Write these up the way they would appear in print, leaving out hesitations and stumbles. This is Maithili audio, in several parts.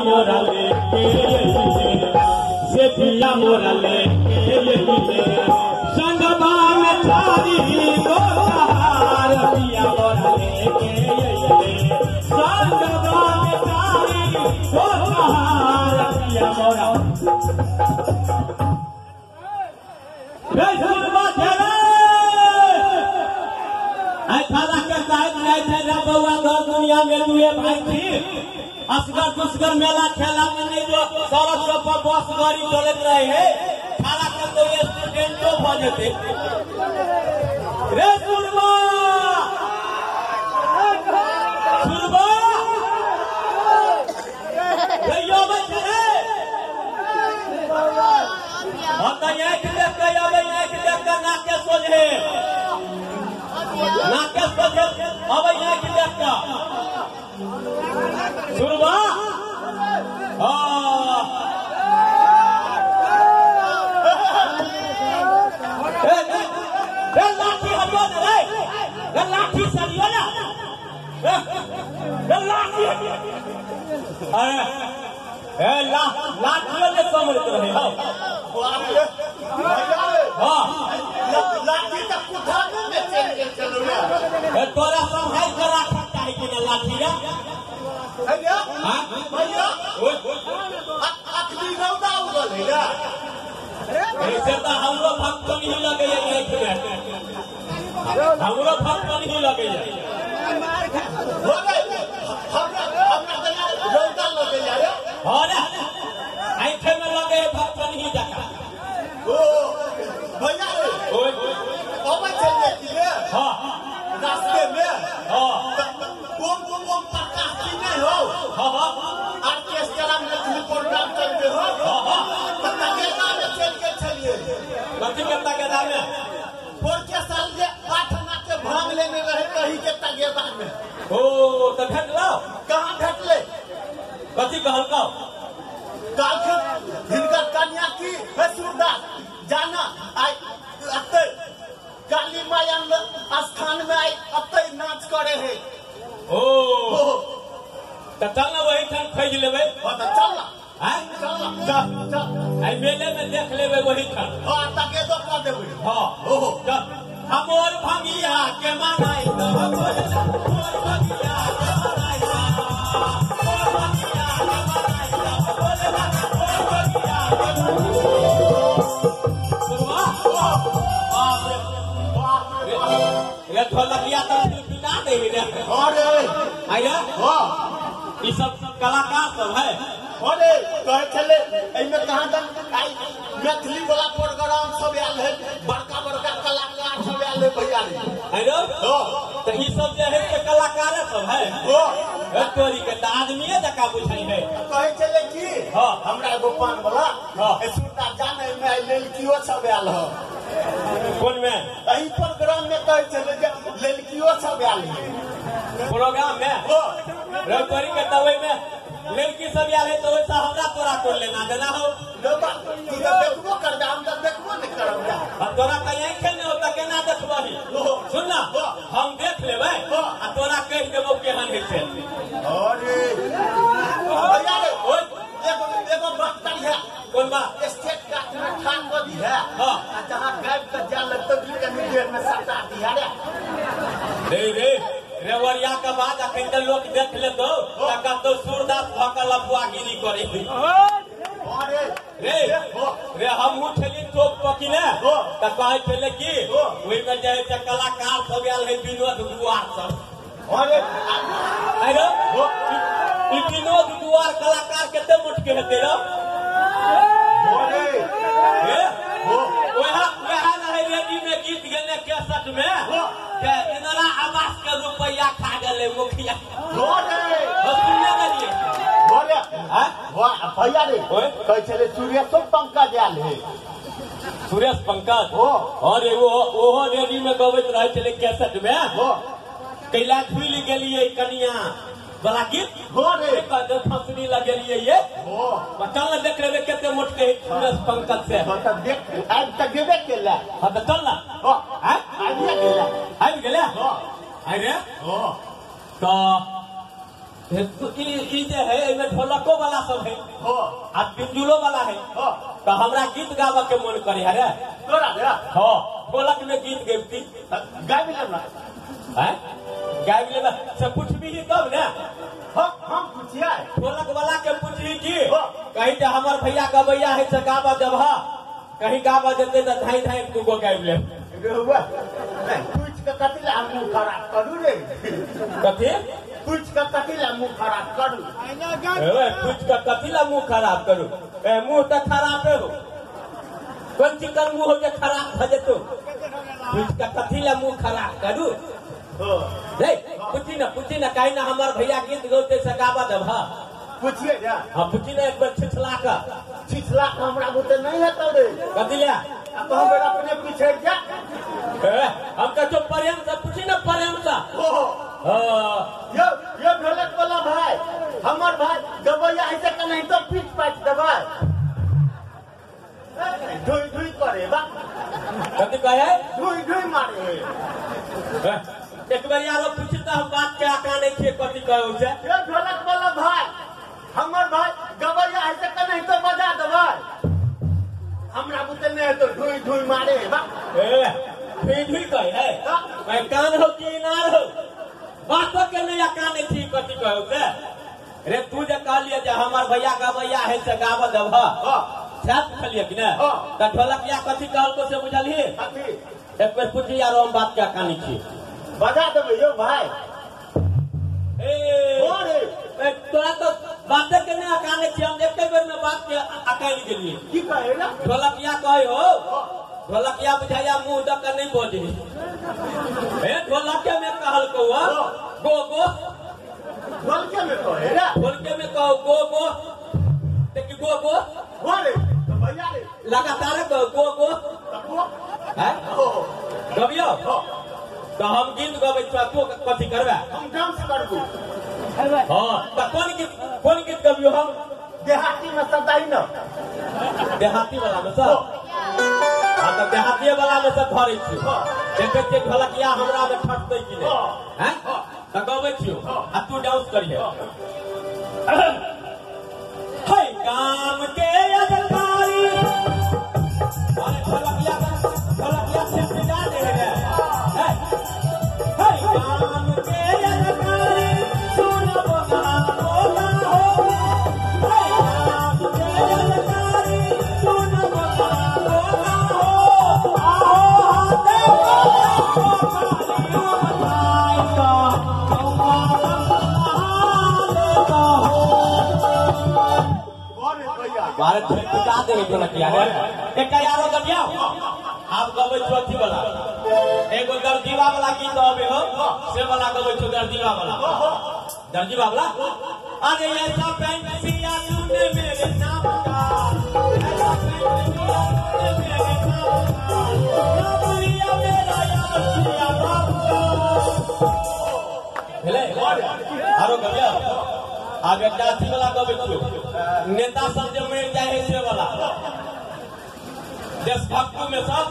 मोरा लेके से पिया मोरा लेके संगवा में चारी गोहार पिया मोरा लेके संगवा में चारी गोहार पिया मोरा दुनिया में दुए भाई थी असगर दुसगर मेला खेला में नहीं जो सड़क सब पर बस गाड़ी चलत रहे है खाला के तो स्टूडेंटो भ जेते रे सुरबा सुरबा कहियो बच्चे रे हम तो आँखि देख के अबै आँखि देख के नाके सोझे नाके सोझे अबै आँखि देख के सुरबा लाठी हटियो ना रे लाठी सरियो ना रे लाठी अरे लाठियो ने समझत रहे हो लाठी तक कुठाने में चल के चलो रे तोरा संभाल के राखक चाही कि ना लाठी रे भैया भैया अखनी रौदा उगल है ना ऐसे तो हमरो भक्त नहीं लगे आँख में हमरो भक्त नहीं लगे रौदा लगे रे अरे आँख में लगे भक्त नहीं जका ओ भैया अबै चल रे हां रास्ते में हां ओम ओम ओम प्रकाश जी नहीं हो हां हां ऑर्केस्ट्रा में मैथिली प्रोग्राम चलते हो हां त तगेदा में चल के चलिए कथी के तगेदा में के साल जे 8 आना के भांग लेने रहे कहीं के तगेदा में ओ त भेटलो कहां भेटले कथी कहलकौ कालखिन हिनकर कन्या की हे सूरदास जाना आई अतै काली माया स्थान में आई अतै नाच करे है ओ त चल ना वही ठाम खोज लेबै हां त चल ना हां चल ना चल चल आई मेले में देख लेबै वही ठाम हां तगेदो कर देबै हां ओहो चल हमर भंगिया के मनाई त हमर भंगिया के मनाई मोर भंगिया के मनाई मोर भंगिया के सुनवा बाप रे बाप रे रे ढोलकिया त पिटा दे रे अरे आया हां ई सब कलाकार सब है अरे कहे छले एमे कहां तक आई मैथिली वाला प्रोग्राम सब आयल है बड़का बड़का कलाकार सब आयल है भैया रे आयो हां त ई सब जे है से कलाकार सब है ओ तोरी के त आदमीए जका बुझाई है कहे छले की हां हमरा एगो पान वाला हां ए सुनता जाने में आई लड़कियो सब आयल है कोन में एही प्रोग्राम में कहे छले जे लड़कियो सब आयल है प्रोग्राम में ओ रे तोरी के त ओइ में लड़की सब आयल है तो वैसा हमरा तोरा कोन लेना देना हो लोबा तू त देखबो कर हम त देखबो नहीं करब आ तोरा त यहीं खेलने हो त केना देखबही सुन ना हम देख लेबै आ तोरा कहि देबो केहन है छै अरे भैया रे ओए एगो एगो बात करी है कोन बात स्टेट काट में ठान कर दी है हां आ जहां गायब के जाल लगतो भी कनी देर में सटा दी है रे रे रे रेवरिया के बाद अखन त लोक देख लेतो त कहतो सूरदास भ के लफुआगिरी करे अरे रे रे हमहू छली टोप पकिने त कहै छले की ओहि में जे है कलाकार सब आयल है विनोद दुआर सब अरे अरे ई विनोद दुआर कलाकार कते मोट के हेतै रे अरे हे ओहा ओहा रहै रेडी में गीत गेने कैसेट में के इंदिरा आवास के रुपया खा गेलै मुखिया अरे सुनने गेलियै अरे हां वाह भैया रे कहै छले सुरेशो पंकज आयल है सुरेश पंकज ओ अरे वो ओहो रेडी में गबैत रहै छलै कैसेट में हो कैला खुलि गेलियै कनिया वाला गीत हो रे फसरी लगेलियै ये हो चल ना देख लेबै कते मोट के सुरेश पंकज से हां त देख आबि त गेबे केला हां त चल ना हो हां आबि गेला आबि गेलै हो अरे हो त ई जे है एमे ढोलको वाला सब है हां आ पिंजुलो वाला है। हां तो हमरा गीत गावे के मन करे है रे तोरा रे। हां ढोलक में गीत गाबती गाबि लेब ना हैं गाबि लेब से पूछबी ही तब ने। हां हम पूछिए ढोलक वाला के पूछी की कहीं जे हमर भैया गबैया है से गाबा देबह कहीं गाबा देते त धाई धाई दूगो गाबि लेब। रहुआ नहीं पूछ के कथी ला मुंह खराब करू रे कथी पूछ के कथी ला मुंह खराब करू ए पूछ के कथी ला मुंह खराब करू ए मुंह त खराबे हो कोन चिकन मुंह हो के खराब भ जेतो पूछ के कथी ला मुंह खराब करू। हां रे पूछी ना कहीं ना हमर भैया गीत गौते से गाबा देबह पूछिए जा। हां पूछी ना एक बार छिछला का छिछला का हमरा बुते नहीं हेतौ रे कथी ला अब हम अपने पीछे जा ए हम कहो प्रेम से पूछी ना प्रेम से। ओहो हां यो यो ढोलक वाला भाई हमर भाई गबैया ऐसे के नहीं तो पीट पाट देबै धुई धुई करे बा कथी कहे धुई धुई मारे है। एक बार यारो पूछी त हम बात के आका नहीं छिए कथी कहौ छै। यो ढोलक वाला भाई हमर भाई गबैया ऐसे के नहीं तो बजा देबै हमरा बुते नहीं तो धुई धुई मारे बा ए धुई धुई कहे है मैं कान हो कि इनार हो बातो के नहीं आका नहीं छी कथी कहौ छै रे तू जे कहलिए जे हमर भैया गबैया है से गाब देबह। हां सैह पुछलिए कि ने त ढोलकिया कथी कहलको से बुझलही कथी एक बेर पूछी यारो हम बात के आका नहीं छी बजा देबै यो भाई। ए हो रे ए तोरा तो बाते के नहीं आका नहीं छी हम एक बेर में बात के आका नहीं गेलिए की कहे ना ढोलकिया कहे हो ढोलकिया बुझाया मुंह द के नहीं बजे ए ढोलकिया में कहलको गो गो ढोलके में कहे रे ढोलके में कहो गो गो देखी गो गो हो रे तो भैया रे लगातार कहो गो गो गो हैं हो गबियो तो हम गीत गबै छी तू कथी करबे हम डांस करबो। हां त कोन गीत गबियो हम देहाती में सदाई न देहाती वाला में सब। हां त देहाती वाला में सब धरै छी देखै छियै ढोलकिया हमरा में ठटतै कि नै हैं त गबै छियो आ तू डांस करिहे। हे काम के अधिकारी अरे ढोलकिया ढोलकिया से पिटा दे रे हे हे काम के अधिकारी सुन बोला बोला हो हे काम के अधिकारी सुन बोला बोला हो आओ हाथे भारत पिटा दे ढोलकिया रे एक यारो गबिया आप गबै छो अथी वाला एगो दर्जीवा वाला गीत अबे हो से वाला गबै छो दर्जीवा वाला दर्जीवा वाला। अरे ऐसा पैंट सिया तूने मेरे नाम का ऐसा पैंट सिया तूने मेरे नाम का नाम लिया मेरा यार सिया बाप का भेलै आरो गबिया आब एकटा अथी वाला गबै छियो नेता सब जे मरि जाइ है से वाला देशभक्ति में सब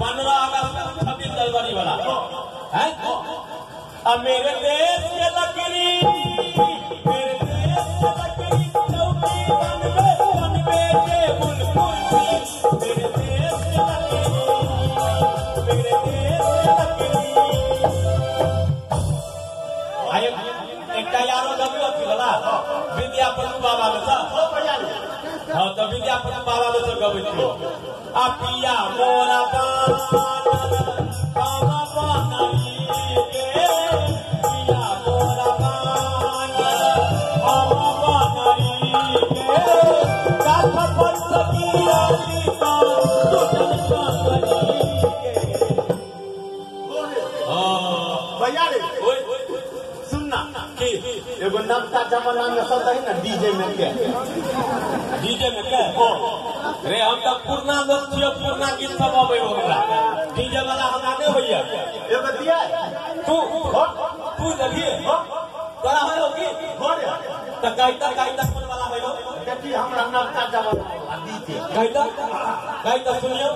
15 अगस्त 26 जनवरी वाला है। अब मेरे देश के लकड़ी मेरे देश के लकड़ी चौकी बनवे बनवे टेबुल कुर्सी मेरे देश के लकड़ी मेरे देश के लकड़ी। आए एकटा यारो गबियो अथी वाला विद्यापति बाबा में सब। हाँ तो विद्यापति बाबा में सब गबै छियो आ पिया मोरा बाबा बनाई के पिया मोरा बाबा बनाई के काठ पर सकिया लीता टूटल करी के। हां भैया रे ओए सुनना की एगो नवका जमाना में सब रही ना डीजे में के डीजे में के रे हम त पुरना लोग छियो पुरना गीत सब अबै हो हमरा डीजे वाला हमरा नहीं होइया एगो दिया तू तू देलिए तोरा होय हो की हो रे त गाइता गाइता कोन वाला होय हो देखी हमरा नवका जमाना डीजे गाइता गाइता सुनियो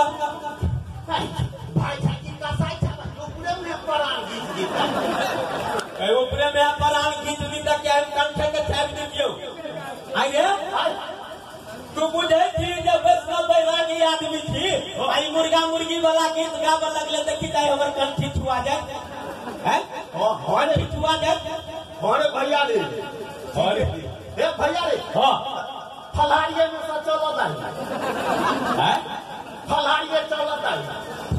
हुनका भाई झाकी कसाई छा ऊपरे में प्राण घीच दीता ए ऊपरे में प्राण घीच दीता के हम कंठे के छाप दियौ आई रे तू बुझै छी जे वैष्णव बैरागी आदमी छी आई मुर्गा मुर्गी वाला गीत गाबऽ लगले देखी जाय हमर कंठी छुआ जाय हैं हां हां कंठी छुआ जाय हां रे भैया रे हां रे ए भैया रे हां फलहारिये में से चलत आई हैं फलहारिये चलत आई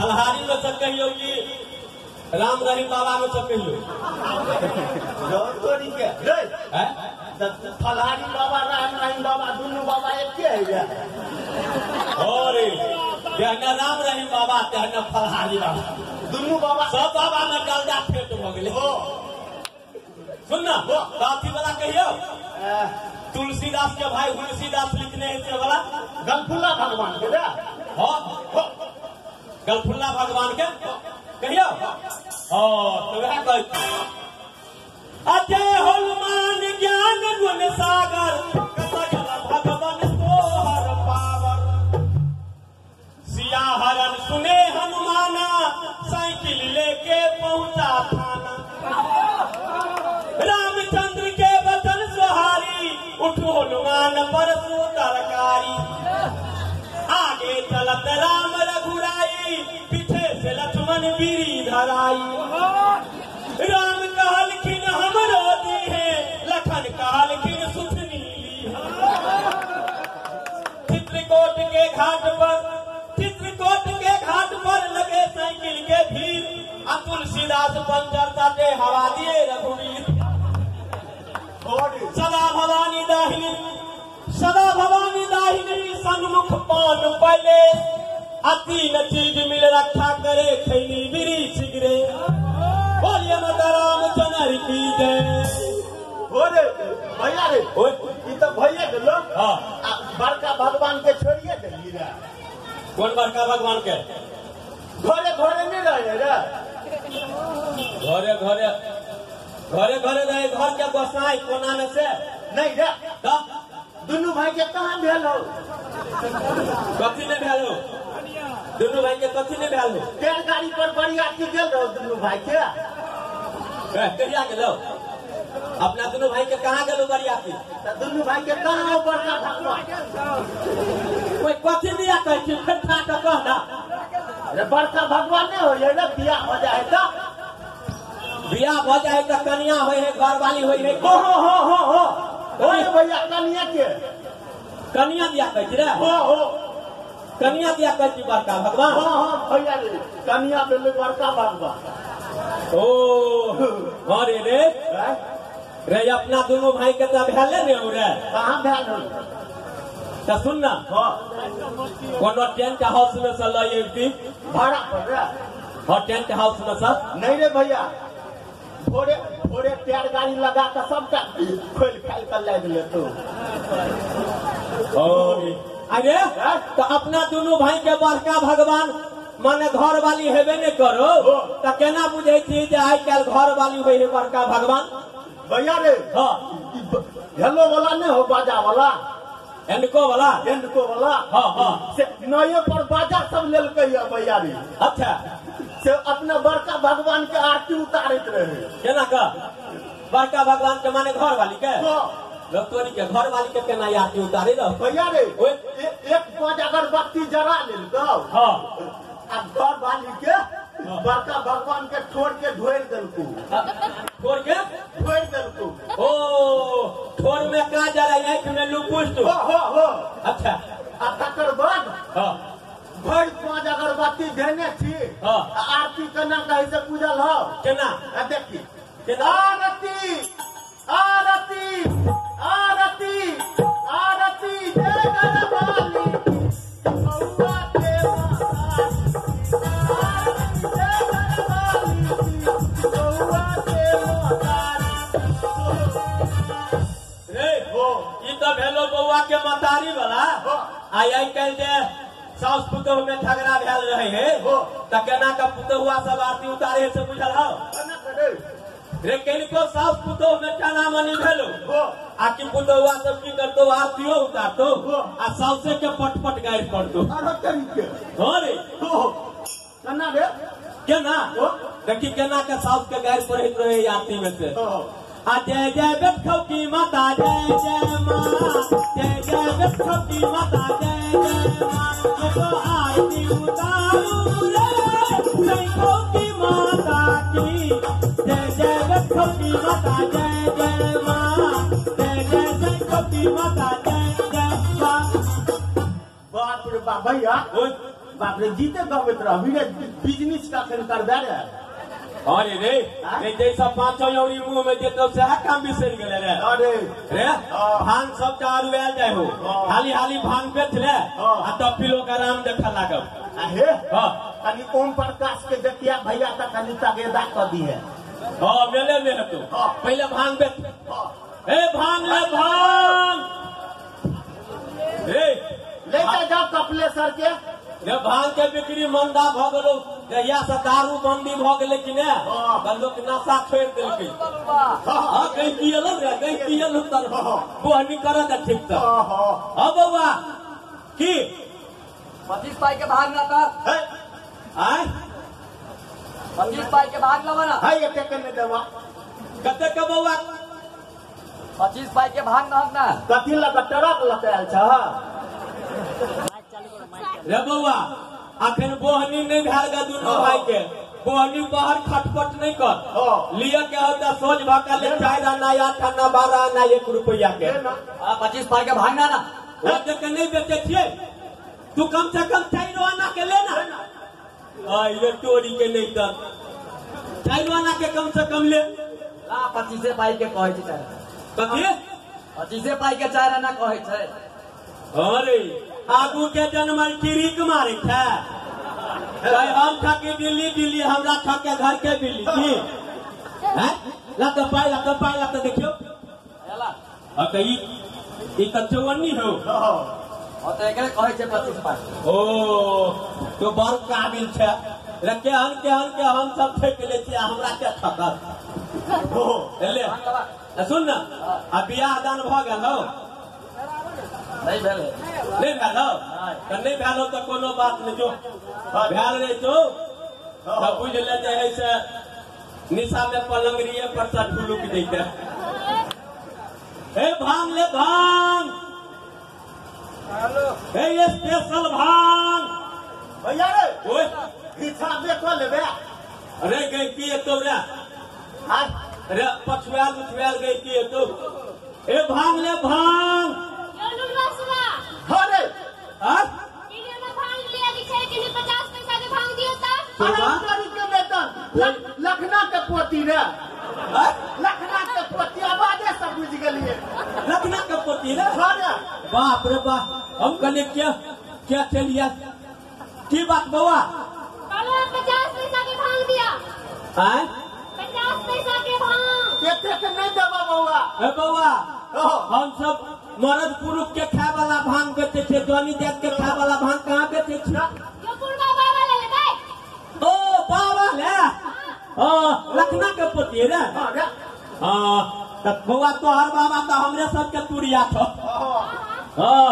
फलहारी में से कहियो कि राम रहीम बाबा में से कहियो तोरी के रे हैं फलहारी बाबा राम रहीम बाबा दुनू बाबा एके है अरे जहना राम रहीम बाबा तहना फलहारी बाबा दुनू बाबा सब बाबा में डलडा फेट भ गेलै सुन ना अथी वाला कहियो तुलसीदास के भाई तुलसीदास लिखने है से वाला गलफुल्ला भगवान के रे हां गलफुल्ला भगवान के कहियो हां तो वह कहै अजय हनुमान ज्ञान गुण सागर सगल भगवान तोहर पावर सिया हरन सुने हनुमाना साइकिल लेके पहुंचा थाना रामचंद्र के वचन सुहारी उठ हनुमान परसु तरकारी आगे चलत राम रघुराई पीछे से लक्ष्मण बीरी धराई राम कहलखिन हमरो दी है लखन कहलखिन सुथनी ली चित्रकूट के घाट पर चित्रकूट के घाट पर लगे साइकिल के भीड़ आ तुलसीदास पंचर ताते हवा दिए रघुवीर सदा भवानी दाहिनी सदा भवानी दाहिनी सन्मुख पान पहले अति न चीज मिल रखा करे खैनी बिरी सिगरे बोलिए माता रामचंद्र की जय। हो रे भैया रे ओए ई तो भैया गेलो। हां बड़का भगवान के छोड़िए देली रे। कौन बड़का भगवान के? घरे घरे नहीं रहे रे, घरे घरे घरे घरे रहे, घर के गोसाई कोना में से नहीं रे। तो दुनू भाई के कहाँ भेल हो? कथी नहीं भेल हो? दुनू भाई के कथी नहीं भेल हो? रेलगाड़ी पर बरियाती गेल रहो दुनू भाई के। कहिया गेलो अपना दुनू भाई के? कहाँ गेलो बरियाती? दुनू भाई के कहाँ हो बड़का भगवान? कोई कथी दिया कहै छी फेर खा के कह ना। अरे बड़का भगवान नहीं हो रे, बियाह हो जाए तो बियाह हो जाए तो कन्या होय है, घरवाली होय है। हो हो हो हो हो भैया कन्या के कन्या दिया कहै छी रे। हो हो कन्या दिया कहै छी बड़का भगवान। हाँ हाँ भैया रे कन्या भेलै बड़का भगवान। ओ हाँ रे रे रे अपना दुनू भाई के तो भेले ने हो रे। कहाँ भेल हो? तो सुन ना, हाँ कोनो टेंट हाउस में से लय अबती भाड़ा पर रे। हाँ टेंट हाउस में से नहीं रे भैया, भोरे भोरे टायर गाड़ी लगा के सबटा खोल खाल कर ला दिले तू। अरे तो अपना दुनू भाई के बड़का भगवान माने घर वाली हेबे नहीं करो तो केना बुझे छी जे आइ काल्हि घर वाली होय है बड़का भगवान? भैया रे हाँ हेलो वाला नहीं हो, बाजा वाला, एंडको वाला, एंडको वाला। हाँ हाँ से नये पर बाजा सब लेलकै है भैया रे। अच्छा से अपना बड़का भगवान के आरती उतारैत रहे। केना का बड़का भगवान के माने घर वाली के? हाँ तोरी के घर वाली के केना आरती उतारे रहो भैया रे? एक पांच अगरबत्ती जरा लेलकौ। हाँ आ घर वाली के बड़का भगवान के ठोर के ढोर देलकू। ठोर के ढोर देलकू। ओ ठोर में का जरा आँख में लुकुस। हो हो हो। अच्छा आ तकर बाद हाँ भरि पांच अगरबत्ती धेने छी। हाँ आरती केना कहै से बुझल हौ? केना? आ देखी केना? आरती आरती आरती आरती जय घरवाली बउआ के आरती जय घरवाली बउआ के महतारी। रे हो ई तो भेलो बउआ के महतारी वाला। आइ आइ काल्हि जे साउस पुतोह में झगड़ा भेल रहे है तो केना के पुतोहुआ सब आरती उतारे है से बुझल हौ? केना करे रे कनिको साउस पुतोह में टाना मनी भेलो आ कि पुतौआ सब की करतो आरतियो उतारतो आ साउसे के पटपट गारि पड़तो। अरे तरीके हां रे केना रे केना देखी केना के साउस के गारि पढ़ैत रहे आरती में से। आ जय जय बेटखौ की माता जय जय माँ जय जय बेटखौ की माता जय जय माँ तो आरती उतारू रे शंखों की माता की जय जय बेटखौ की माता जय जय माँ जय जय शंखों की माता जय जय माँ। बाप रे बाप भैया बाप रे जीते गबैत रहबी रे बिजनेस कखन करबे रे। अरे रे रे जैसा पांचों यौरी मुंह में जेतो से काम बिसरि गेले रे। अरे रे भांग सब चारू आयल जाय हो हाली हाली भांग बेच ले आ तब पिलो के आराम देखा लागब। आहे हां कनी ओम प्रकाश के देखिया भैया त कनी तगेदा क दी है। हां मेले में तू पहले भांग बेच। ए भांग ले भांग रे ले जाओ कपिलेश्वर के। रे भांग के बिक्री मंदा भ गेलो जहिया से दारू बंदी भ गेलै कि ने त लोक नशा छोड़ि देलकै। हां कहीं पियलो रे कहीं पियलो त बोहनी करत ठीक त। हां बौआ की 25 पाई के भाग ना त आय 25 पाई के भाग लबा ना है एते के ने देवा कते के बौआ 25 पाई के भाग ना ना कथी लग ट्रक लग आयल छ। रे बौआ अखन बोहनी नहीं भेल गे दुनू भाई के बोहनी बाहर खटपट नहीं कर लिया के होता सोझ भाका ले 4 आना 8 आना 12 आना 1 रुपया के। 25 पाई के भाग ना ना ओते के नहीं बेचे छियै तू कम से कम 4 आना के ले ना। आ ये चोरी के नहीं त 4 आना के कम से कम ले। ला 25 पाई के कहै छै कथी 25 पाई के 4 आना कहै छै। अरे आगू के जनमल चिड़ीक मारे छै हम ठके दिल्ली दिल्ली हमरा ठके घर के बिल्ली की हैं ला त पाई ला त पाई ला त देखियो आ त ई त चौवन्नी हो। हां त एकरे कहै छै 25 पाई। ओ तो बड़ काबिल छै रे केहन केहन के हम सब ठक ले छी हमरा के ठकत। ले सुन ना आ बियाह दान भ गेल हो नहीं भेल नहीं भेल हो त नहीं भेल हो त कोनो बात नहीं जो भेल रहे तो बुझ ले जे है से निशा में पलंगरिए पर से ठुलुक जैते। हे भांग ले भांग हे स्पेशल भांग भैया रे ओए हिसाबे क लेबे। अरे गई की एतो रे हां रे पछुआल उछुआल गई की एतो। ए भांग ले भांग अरे हां भांग लिया के छै कि 50 पैसा के भांग दियो त। अरे के वेतन लखना के पोती रे लखना के पोती आवाजे सब बुझ गेलिए लखना के पोती रे। अरे बाप रे बाप हम कहलिए क्या क्या चलिया की बात बौआ कहलो 50 पैसा के भांग दिया। आय 50 पैसा के भांग केते के नहीं देबा बौआ। ए बौआ हम सब मरद पुरुष के खाए वाला भांग बेचे छे जनी जात के खाए वाला भांग कहाँ बेचे छे? जो पुरबा बाबा ले लेबै। ओ बाबा ले ओ लखना के पोती रे। हां त बौआ तोहर बाबा त हमरे सब के तुरिया छ। हां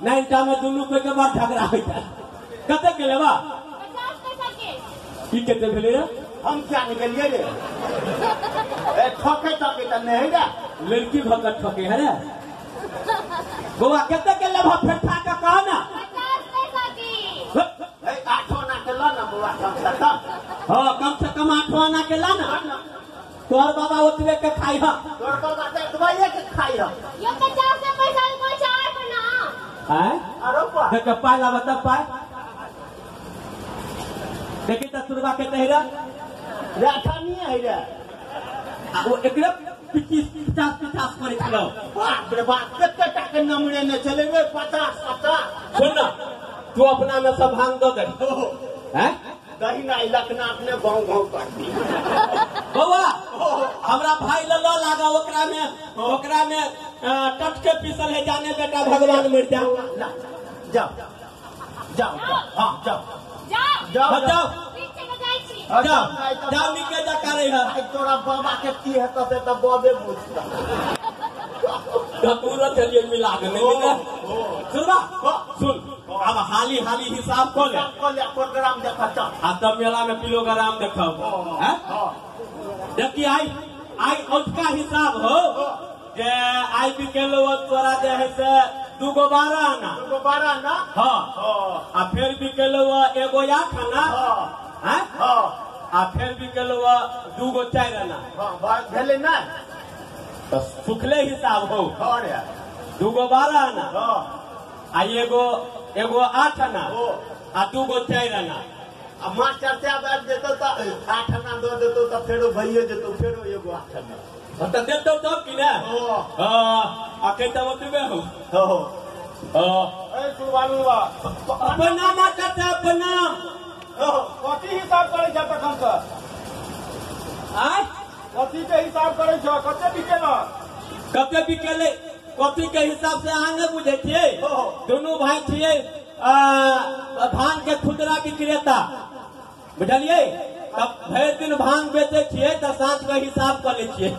नैनटा में दुनू कोई के बड़ झगड़ा होइत है। कते के लेबा 50 पैसा के। की कते भेलै रे हम क्या निकलिए रे ए ठके ठके त नहीं रे लड़की भगत ठके है रे बौआ कते के लेबा फेर ठा के कह ना 50 पैसा की। ए 8 आना के ला ना बौआ कम से कम। हां कम से कम 8 आना के ला ना तोहर बाबा ओतबे के खाई ह। तोहर बाबा त एतबे के खाई ह। यो 50 पैसा के कोई 4 आना हैं अरे बा देख पाई ला बता पाई देखी त सुरबा के तहिरा राठा नहीं है रे वो एकरे 25 50 50 करे छलो। बाप रे बाप कते टाका नमरे ने चले रे 50 50। सुन ना तू अपना में सब भांग दो दे हैं दही ना लखना अपने गांव गांव कर दी। बौआ हमरा भाई ल लागा ओकरा में टटके पीसल है जाने बेटा भगवान मर जा। जाओ जाओ हां जाओ जाओ जाओ जाओ जाओ निके जा करे है तोरा बाबा के की है तो से त बाबे बुझता। धतूरा चलिए मिला के नहीं ना सुनबा सुन अब हाली हाली हिसाब कर ले प्रोग्राम देखा चल आ तब मेला में प्रोग्राम देखो हैं देखी आई आई उसका हिसाब हो जे आई बिकेलो तोरा जे है से 2 12 आना 2 12 आना हां आ फिर बिकेलो 1 8 आना हैं हां आ फिर बिकेलो 2 4 आना हां बात भेले ना तो सुखले हिसाब हो और यार 2 12 आना हां आ 1 8 आना आ 2 4 आना आ मास्टर साहब आबि जेतौ त 8 आना दऽ देतौ त फेरो भइए जेतौ फेरो 1 8 आना त देतौ तब कि ने हां अखन त ओतबे हो हो हां ए सुरबालुआ अपना मास्टर साहब प्रणाम कथी हिसाब करै छ तखन से आय कथी के हिसाब करै छ कते बिकेल कते बिकेले कथी के हिसाब से अहाँ नहि बुझै छियै दुनू भाई छियै भांग के खुदरा विक्रेता बुझलियै तब भरि दिन भांग बेचै छियै तऽ साँझ के हिसाब कऽ लै छियै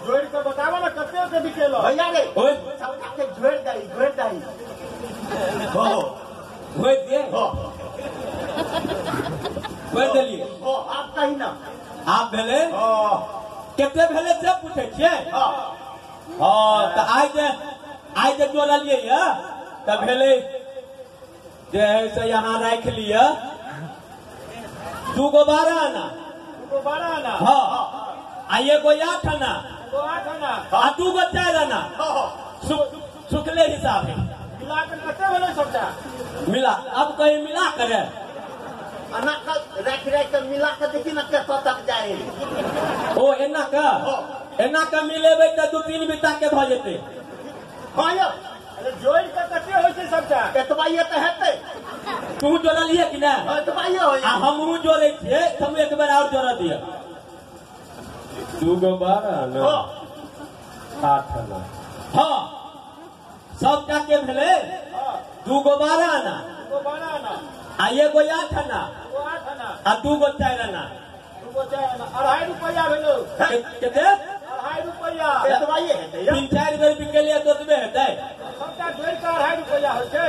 जोड़ि के बताबऽ ने कते के बिकेल भैया रे सबटा के जोड़ि दही जोड़ि दही हो जोड़ि दियै हो जोड़ि देलियै हो आब कही ना आब भेलै कते भेलै से पूछै छियै हाँ तऽ आइ जे जोड़लियै यऽ तऽ भेलै जे है से यहाँ राखि लिअ 2 12 आना 2 12 आना हाँ आ 1 8 आना 8 आना आ 2 4 आना सुखले हिसाब है मिला के कते भेलै सबटा मिला अब कहीं मिला करे एना के राखि राखि के मिला के देखी ना कतऽ तक जाए ओ एना के मिलेबै तऽ 2-3 बिता के भऽ जेतै हाँ यौ अरे जोड़ि के कते होइ छै सबटा एतबाइए तऽ हेतै तू जोड़लियै कि नहि एतबाइए होइ आ हमहूँ जोड़ै छियै हम एक बेर आओर जोड़ दिअ 2 12 आना 8 आना हाँ सबटा के भेलै 2 12 आना 2 12 आना आ 1 8 आना 8 आना आ 2 4 आना 2 4 आना 2.5 रुपैया भेलै कते 2.5 रुपैया एतबाइए हेतै 3-4 बेर बिकेलियै तऽ ओतबे हेतै सबटा जोड़ि के 2.5 रुपैया होइ छै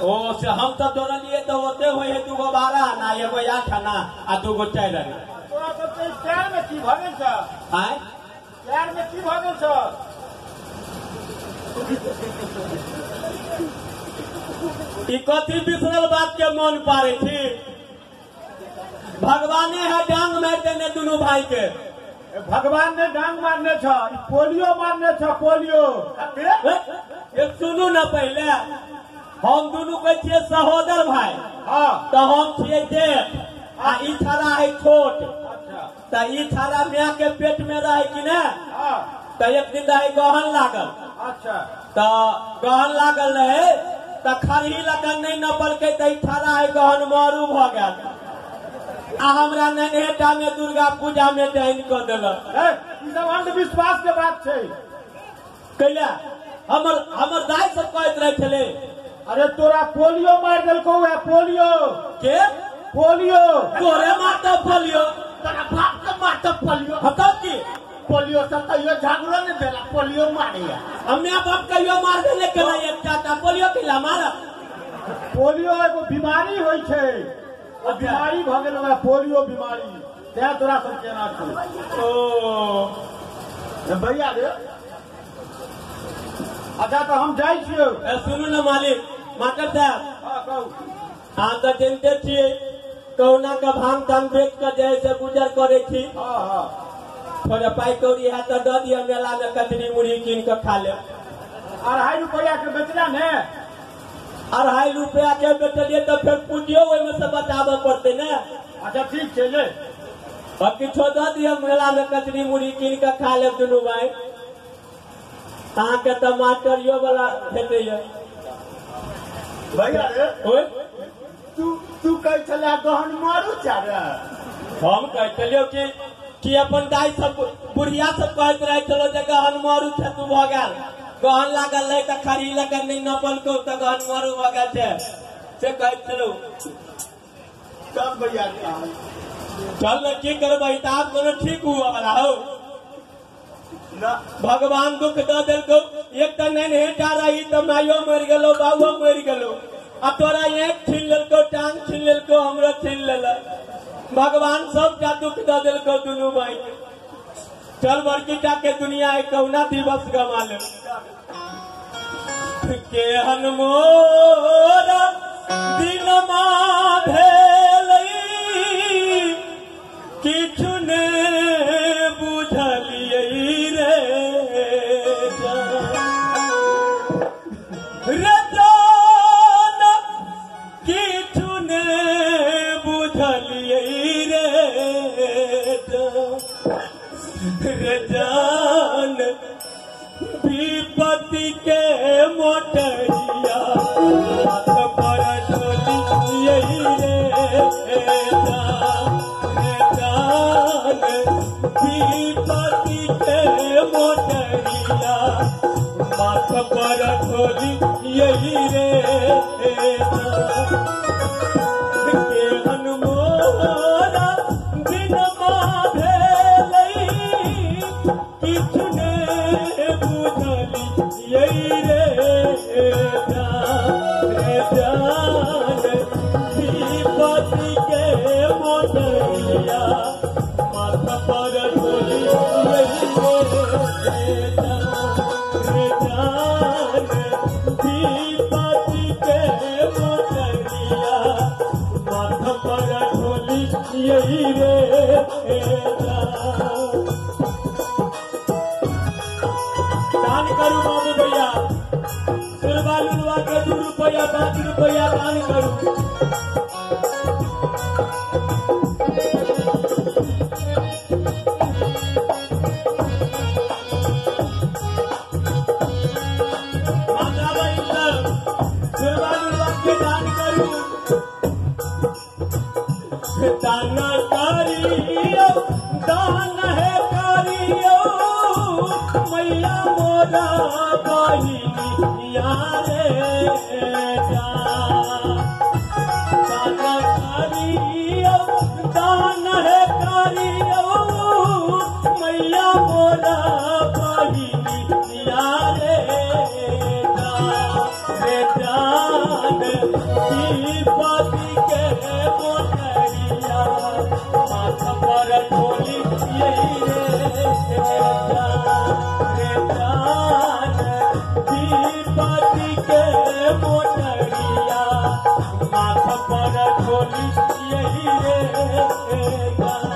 ओ से हम तऽ जोड़लियै तऽ ओते होइ है 2 12 आना 1 8 आना आ 2 4 आना तोरा सबके पैर में की भऽ गेल छ आँय पैर में की भऽ गेल छ ई कथी बिसरल बात के मन पारै छी भगवाने है डांग मारि देने दुनू भाई के भगवान ने डांग मारने छ पोलियो मारने छ पोलियो एक सुनू न पहिले हम दुनू कहै छियै सहोदर भाई हाँ तऽ हम छियै जेठ आ ई छड़ा है छोट तऽ ई छड़ा माय के पेट में रहे कि ने तऽ एक दिन रहे गहन लागल अच्छा तऽ गहन लागल रहे तऽ खरही लगन नहि नपलकै तऽ ई छड़ा है गहन मारू भऽ गेल आ हमरा नन्हेटा में दुर्गा पूजा में डाइन कऽ देलक ई सब अंधविश्वास के बात छै कैला हमर हमर दाइ सब कहैत रहै छलै अरे तोरा पोलियो मारि देलकौ है पोलियो के पोलियो तोरे मारतौ पोलियो तोरा बाप के मारतौ पोलियो हतौ की पोलियो से कहियो झगड़ो नहि भेला पोलियो मारैया हम्मे बाप कहियो मारबे नहि केला एकटा पोलियो केला मारब पोलियो एगो बीमारी होइ छै ओ बीमारी भऽ गेल ओकरा पोलियो बीमारी तैं तोरा सब केना छौ ओ भैया रे अच्छा तऽ हम जाइ छियौ सुनू ने मालिक मास्टर साहब हँ कहू अहाँ तऽ जनते छियै कहुना के भांग तांग बेच कऽ जे है से गुजर करै छी हँ हँ थोड़े पाइ कौड़ी है तऽ दऽ दिअ मेला में कचरी मुरही कीन कऽ खा लेब 2.5 रुपैया के बेचला ने 2.5 रुपया के बेचलियै तऽ फेर पूंजियो ओहिमे से बचाबऽ पड़तै ने अच्छा ठीक छै ले और किछो दऽ दिअ मेला में कचरी मुरही कीन कऽ खा लेब दुनू भाई अहाँके तऽ मास्टरियो वाला भेटैया भैया रे ओए तू तू कहै छले गहन मारू चारे हम कहै छलियौ कि अपन दाइ सब बुढ़िया सब कहैत रहै छलो जे गहन मारू छै तू भऽ गेल गहन लागल रहै तऽ खरी लऽ कऽ नहि नपलकौ तऽ गहन मारू भऽ गेल छै से कहैत छलौ चल भैया चल ने की करबै तऽ आब कोनो ठीक हुआ वाला हौ। ना भगवान दुख दऽ देलकौ। एक तऽ नन्हेटा रही तऽ माइयो मरि गेलौ बाबो मरि गेलौ, आ तोरा आँखि छीन लेलकौ, टांग छीन लेलकौ, हमरो छीन लेलक। भगवान सबटा दुख दऽ देलकौ दुनू भाई के। चल बड़की टा के दुनिया है, कहुना दिवस गमा ले। केहन मोरा दिनमा भेलै किछु ने बुझलियै रे रे जान, किछु ने बुझलियै रे रे जान। विपत्ति के मोटरिया हाथ पर ढोलियै रे जान, विपत्ति के मोटरिया माथ पर ढोलियै रे केहन मोरा दिनमा भेलै किछु ने बुझलियै रे जान, विपत्ति के मोटरिया माथ पर ढोलियै रे जान, विपत्ति के मोटरिया माथ पर ढोलियै रे जान। दान करू बाबू भैया, सुरवा लुलवा के 2 रुपया 5 रुपया दान करू। माता बहिन सब सुरवा लुलवा के दान करू। दान करियो दान है करियो मैया मोरा बहिनिया रे जान, दान करियो दान है करियो मैया मोरा बहिनिया रे जान, विपत्ति के मोटरिया माथ पर ढोलियै रे जान, विपत्ति के मोटरिया माथ पर ढोलियै रे जान।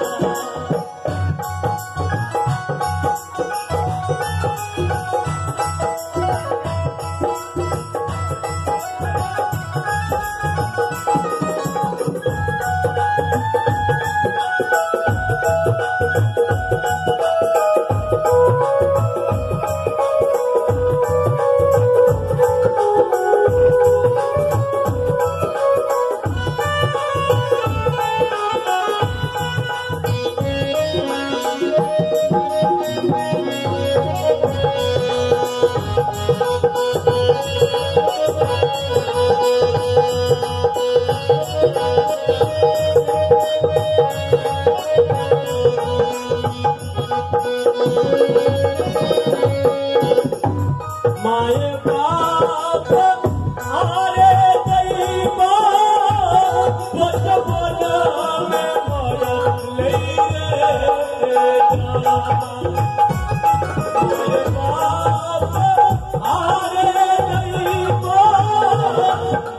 माए बाप आरे दैवा बचपन में मरलै रे जान, माए बाप आरे दैवा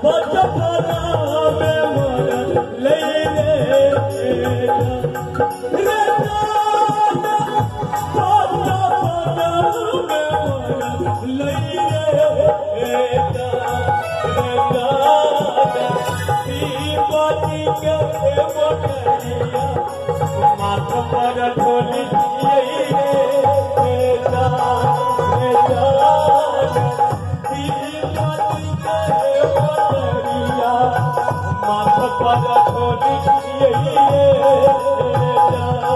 बचपन में मरलै रे जान, बचपन में मरलै विपत्ति के मोटरिया माथ पर ढोलियै रे जान, विपत्ति के मोटरिया माथ पर ढोलियै रे जान।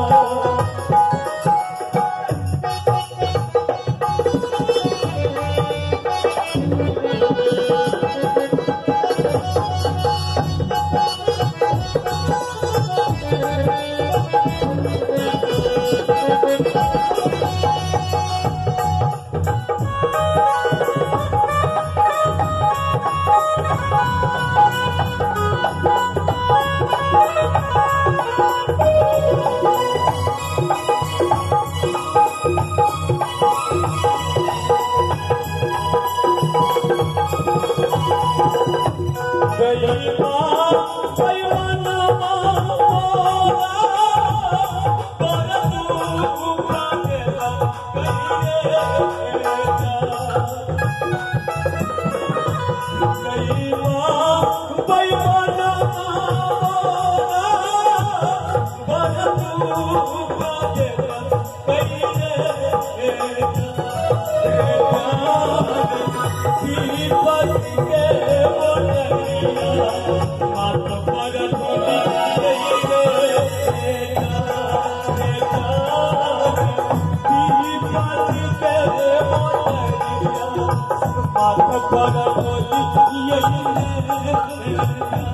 Thank you. पर बोली ये।